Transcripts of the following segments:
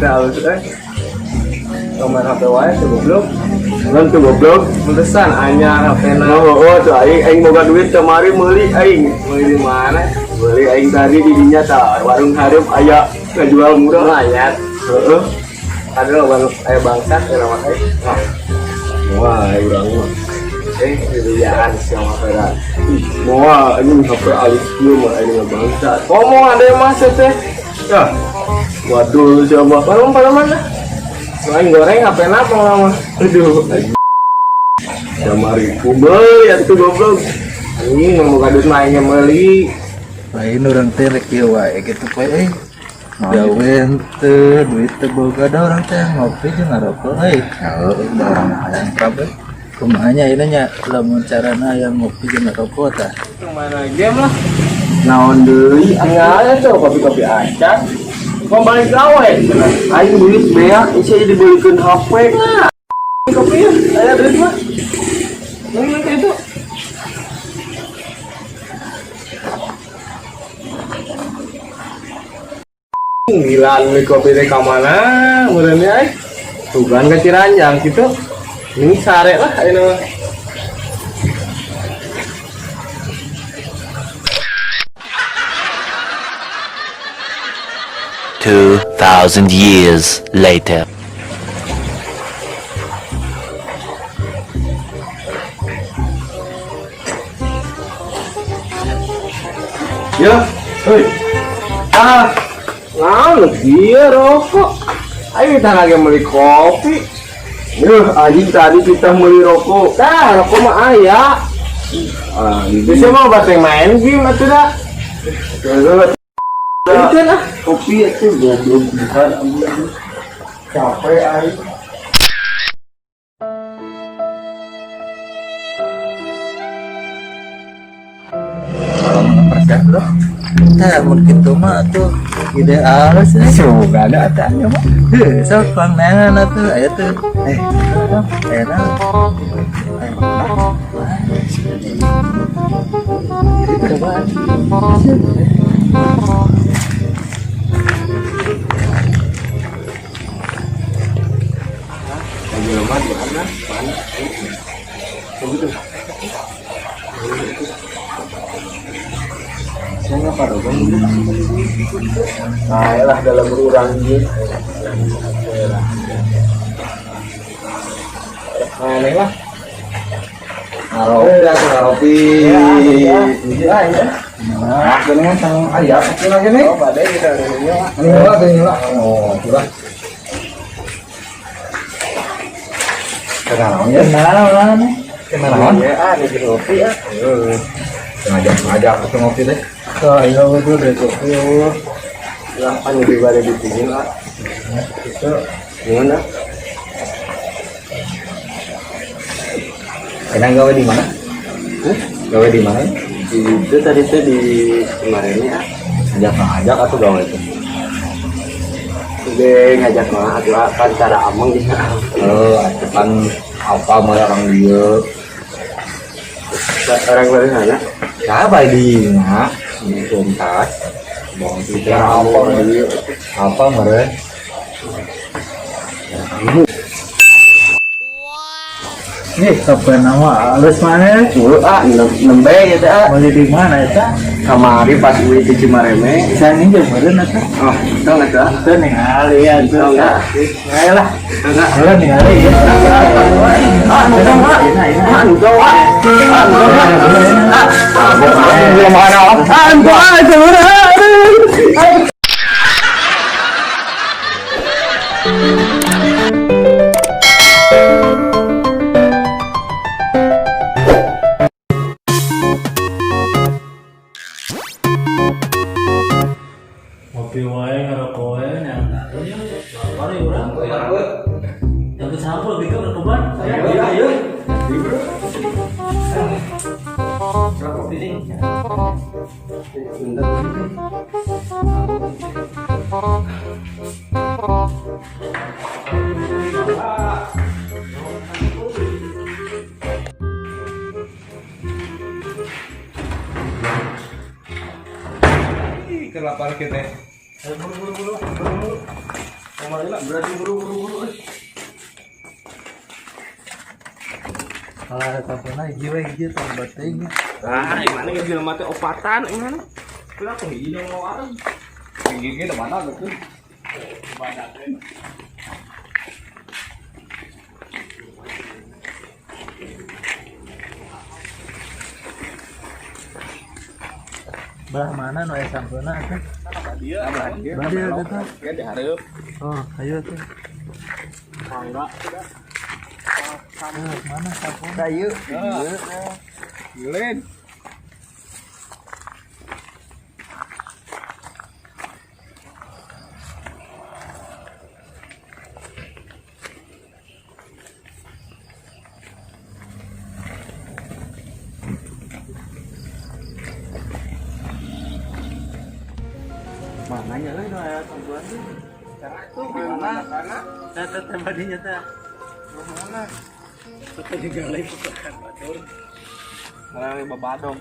teh halus eh. Main HP wae tuh goblok. Ngan tuh goblok. Pantesan anyar HP na. Oh, tuh aing aing boga duit kemari meuli aing. Meuli di mana? Meuli aing tadi di dinya tah warung hareup aya ngajual murah. Lumayan. Heeh. Ada lo bang, aya bangsat ya nama eh. Ah. Wah, urang mah. Eh, dibejaan sih sama pera. Ih, moal anjing HP alus kieu mah aing mah bangsat. Ngomong ada yang masuk teh. Ya. Waduh, siapa? Warung pada mana? Aing goreng HP apa lama? Aduh, anjing. Kamari kumbel ya tuh goblok. Anjing mau buka duit mah aing yang meuli. Lain orang teh rek ieu wae kitu poe euy. Gawe henteu, duit teu boga da urang teh ngopi jeung ngarokok euy. Heuh, da urang mah hayang kabeh. Kumaha nya ieu nya lamun carana hayang ngopi jeung ngarokok tah. Mana game lah. Naon deui? Tinggal tuh kopi-kopi acan. Mau balik gawe. Aing duit beak, bisa dibelikeun HP. Kopi ya, aya duit mah. Ini kayak itu. Gila, beli kopi teh ka mana? Meureunnya eh. Tugan ke Ciranjang gitu. Ini sare lah ini mah. 2,000 years later. Ya, hei. Ah, naon kieu rokok. Ayo kita lagi beli kopi. Yuh, anjing tadi kita beli rokok. Dah, rokok mah aya. Ah, ini Bisa mah bateng main game atuh dah. Itu lah. Kopi itu goblok bukan ambil. Capek aing. Tah mun kitu mah atuh ide alus euy. Suka ada atanya mah. Heuh, sok pangneangan atuh aya tuh. Eh, aya naon? Aya naon? Cobaan. Lagi lemah di mana? Mana? Begitu. Saya nggak pada dong. Nah, lah dalam urang ieu. Aneh lah. Ngarokok. Eh, dah ngaropi. Ya, Iya, iya. Nah, geningan sang aya kopi lagi nih. Oh, badai kita udah nanya lah. Ini lah, ini lah. Oh, itulah. Kenalan ya? Kenalan nih. Kenalan. Iya, ah, ini ngopi ah. Ngajak ngajak ke ngopi deh. Oh, iya betul deh kopi. Oh. Lah, kan lebih badai dipingin lah. Itu Gimana? enak gawe di mana? Hah? Gawe di mana? Itu tadi tuh di kemarin ya. Ngajak ngajak atau gawe itu? Gue ngajak mah atau kan cara ameng gitu. Oh, depan apa mau orang dia? Orang dari sana. Siapa di mana? Di Tuntas. Bang Pitra apa? Apa meren? Nih, kapan nama halus mana? Ah, nembe gitu ah. Mau di mana eta? Kamari pas gue di Cimareme. Bisa ninja meren eta? Oh, itu nggak tuh? Itu ningali ya tuh. Enggak. Nggak lah. Enggak. Boleh ningali ya. Ah, enggak, ah. Ah, enggak, ah. Ah, enggak, ah. Ah, ah, enggak, ah, sebenarnya. Ngopi wae ngerokok wae nyantai ya lapar ya urang yang sampul gitu rekoban. Ayo, ayo. Kelapar kita. Buru buru buru buru. Balik lah, berarti buru-buru buru. Kalau sampuna hiji we hiji tambah teuing. Ah, gimana ya jelema teh opatan gimana? Kenapa hiji dong warung? Gigi udah mana gitu. Belah mana nu aya sampuna atuh? Dia, Belah dieu gitu. Ya dihareup. Oh, ayo tuh. Mangga. Eh, mana sampuna? Kayu. Gilen. Mananya euy nu aya sampuan tuh. Cara itu gimana? Karena Tata teh teh. Mana? Tata juga lain bukan batur. mulai babadong.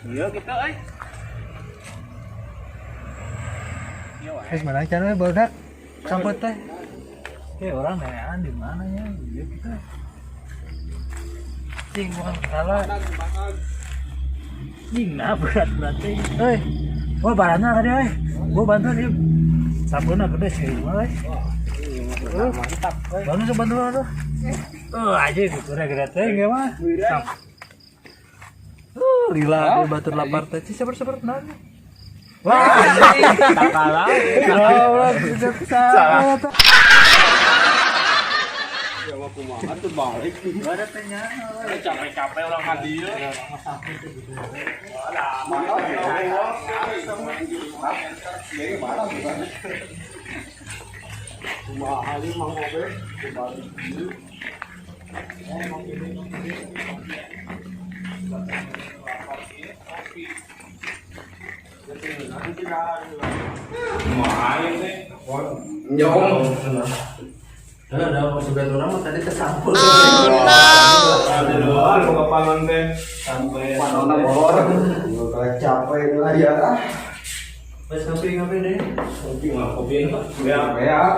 Iya gitu euy. Iya wae. Geus mana can we barudak sampeu teh. Eh, orang neangan di mana ya? Iya kita. Cing bukan salah. Cing nah berat-berat teh. Euy. Wah, barana tadi euy. Gua bantu nih. Sampuna gede sih euy. Mantap. Bantu sok bantu tuh. Oh, aja gitu gede teh ge mah. Lila dia batur lapar teh. Cing sabar-sabar naon. Wah, Tak kalah. Allah, salah. Ya mah kumaha tuh balik. Ada teh nya. Capek-capek orang hadir. Kumaha ieu Mang Obe? Dibalik ieu. Kumaha ieu teh? Nyong. Ada ada maksudnya orang mah tadi tersampul. Ada doang nu kapangan teh. Sampai Panona molor. Gua capek lah ya. Wes ngopi ngopi deh. Kopi mah kopi mah. Ya. Beak,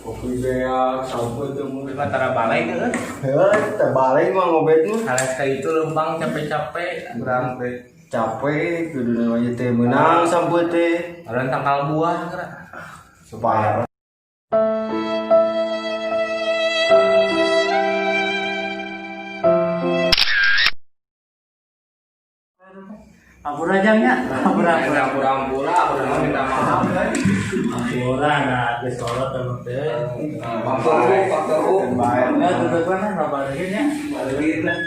kopi beak, sampai teu mun. Antara balai kan. Heuh, teh balik mah ngobet mah. Halas ka itu lempang capek-capek urang teh. Capek kudu namanya teh menang sampai teh. Urang tangkal buah geura. Supaya Ampura aja nya. Ampura ampura. Ampura ampura, urang minta maaf. Ampura nah geus sholat emang teh. Faktor U, faktor U. Ya tutupan lah balikin ya. Balikin lah.